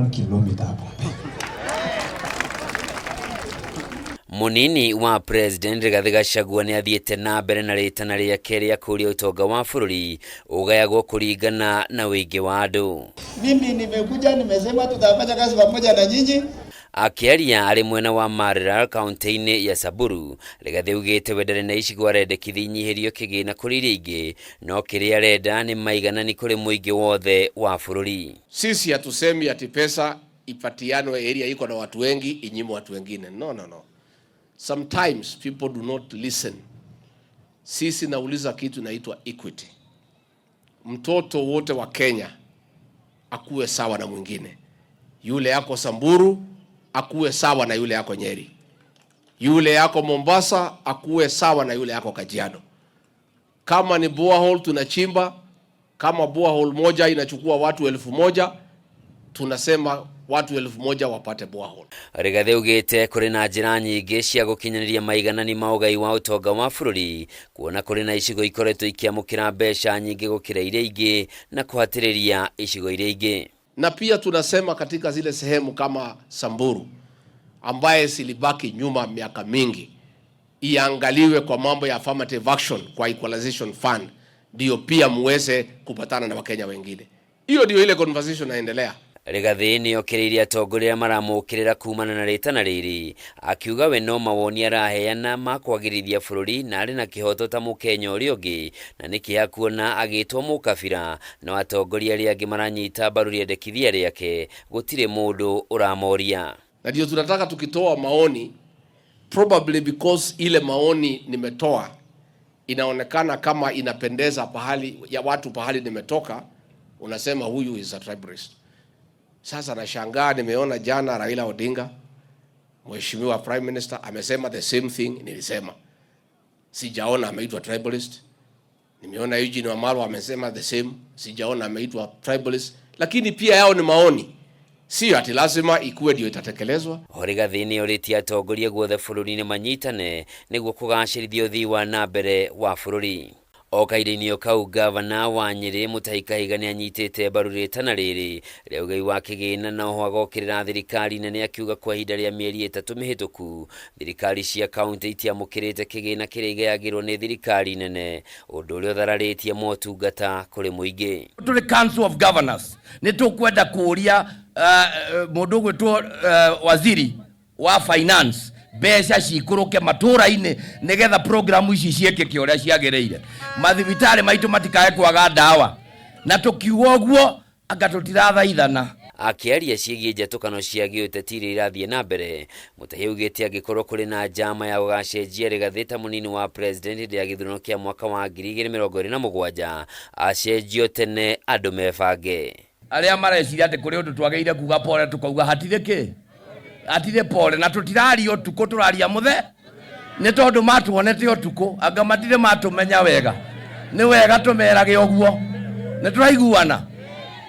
kilomita hapo mbele. Munini wa President Rigathi Gachagua nĩ athiĩte na mbere na rĩtana rĩake rĩa kũũria ũtonga wa bũrũri ũgayagwo kũringana na ũingĩ wa andũ. Mimi nimekuja nimesema tutafanya kazi pamoja na nyinyi. Akĩaria arĩ mwena wa Maralal kaunti-inĩ ya Samburu, Rigathi augĩte we ndarĩ na icigo arendekithia inyihĩrio kĩgĩna kũrĩ iria ingĩ, no kĩrĩa arenda nĩ maiganani kũrĩ mũingĩ wothe wa bũrũri. Sisi hatusemi ati pesa ipatianwe area iko na watu wengi inyimwe watu wengine. No, no, no. Sometimes people do not listen. Sisi nauliza kitu inaitwa equity. Mtoto wote wa Kenya akuwe sawa na mwingine. Yule yako Samburu akuwe sawa na yule yako Nyeri. Yule yako Mombasa akuwe sawa na yule yako Kajiado. Kama ni borehole tunachimba, kama borehole moja inachukua watu 1000, tunasema watu 1000 wapate borehole. Rigathi augĩte kũrĩ na njĩra nyingĩ cia gũkinyanĩria maiganani ma ũgai wa ũtonga wa bũrũri, kuona kũrĩ na icigo ikoretwo ikĩamũkĩra mbeca nyingĩ gũkĩra iria ingĩ na kũhatĩrĩria icigo iria ingĩ. Na pia tunasema katika zile sehemu kama Samburu ambaye silibaki nyuma miaka mingi, iangaliwe kwa mambo ya affirmative action kwa equalization fund, ndio pia muweze kupatana na Wakenya wengine. Hiyo ndio ile conversation inaendelea. Rigathi nĩ okĩrĩirie atongoria arĩa maramũkĩrĩra kumana na rĩtana rĩrĩ, akiuga we no mawoni araheana ma kwagĩrithia bũrũri na arĩ na kĩhoto ta mũkenya ũrĩa ũngĩ, na nĩ kĩeha kuona agĩtwo mũkabira no atongoria arĩa angĩ maranyita mbaru rĩendekithia rĩake gũtirĩ mũndũ ũramoria. Na ndio tunataka tukitoa maoni, probably because ile maoni nimetoa inaonekana kama inapendeza pahali ya watu pahali nimetoka, unasema huyu is a tribalist. Sasa nashangaa, nimeona jana Raila Odinga, Mheshimiwa Prime Minister, amesema the same thing nilisema. Sijaona ameitwa tribalist. Nimeona Eugene Wamalwa amesema the same, sijaona ameitwa tribalist, lakini pia yao ni maoni, sio ati lazima ikuwe ndio itatekelezwa. Rigathi nĩ orĩtie atongoria guothe bũrũri-inĩ manyitane nĩguo kũgacĩrithia ũthii wa na mbere wa bũrũri. O kahinda-inĩ o kau, gavana wa Nyĩrĩ Mutahi Kahiga nĩ anyitĩte mbaru rĩtana rĩrĩ rĩa ũgai wa kĩgĩna na oho agokĩrĩra thirikari nene akiuga kwa ihinda rĩa mĩeri 3 mĩhĩtũku thirikari cia kaunti itiamũkĩrĩte kĩgĩna kĩrĩa igayagĩrwo nĩ thirikari nene, ũndũ ũrĩa ũthararĩtie motungata kũrĩ mũingĩ. Tũrĩ Council of Governors nĩ tũkwenda kũũria mũndũ ũgwĩtwo waziri wa finance mbeca cikũrũke matũra-inĩ nĩgetha programu ici ciĩkĩke ũrĩa ciagĩrĩire, mathibitarĩ maitũ matikae kwaga ndawa, na tũkiuga ũguo anga tũtirathaithana. Akĩaria ciĩgiĩ njatũkano cia gĩũteti iria irathiĩ na mbere, Mutahi augĩte angĩkorwo kũrĩ na njama ya gũgacenjia Rigathi ta mũnini wa president hĩndĩ ya gĩthurano kĩa mwaka wa 2027, acenjio tene andũ mebange. Arĩa mareciria atĩ kũrĩ ũndũ twagĩrĩire kuga pole, tũkauga hatirĩ kĩ, hatirĩ pole, na tũtiraria ũtukũ, tũraria mũthe, nĩ tondũ matuonete ũtukũ anga matirĩ matũmenya wega. Nĩ wega tũmerage ũguo, nĩ tũraiguana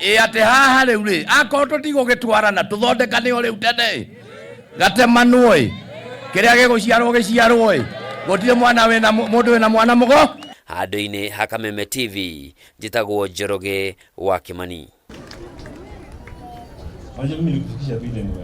ĩ atĩ haha rĩu rĩ, akorwo tũtigũgĩtwarana tũthondekane o rĩu tene, gatemanwo ĩ, kĩrĩa gĩgũciarwo gĩciarwo ĩ, gũtirĩ mwana wĩna mũndũ wĩna mwana mũgo. Handũ-inĩ ha Kameme TV, njĩtagwo Njoroge wa Kĩmani. Wacha mimi nikufikisha tu ile.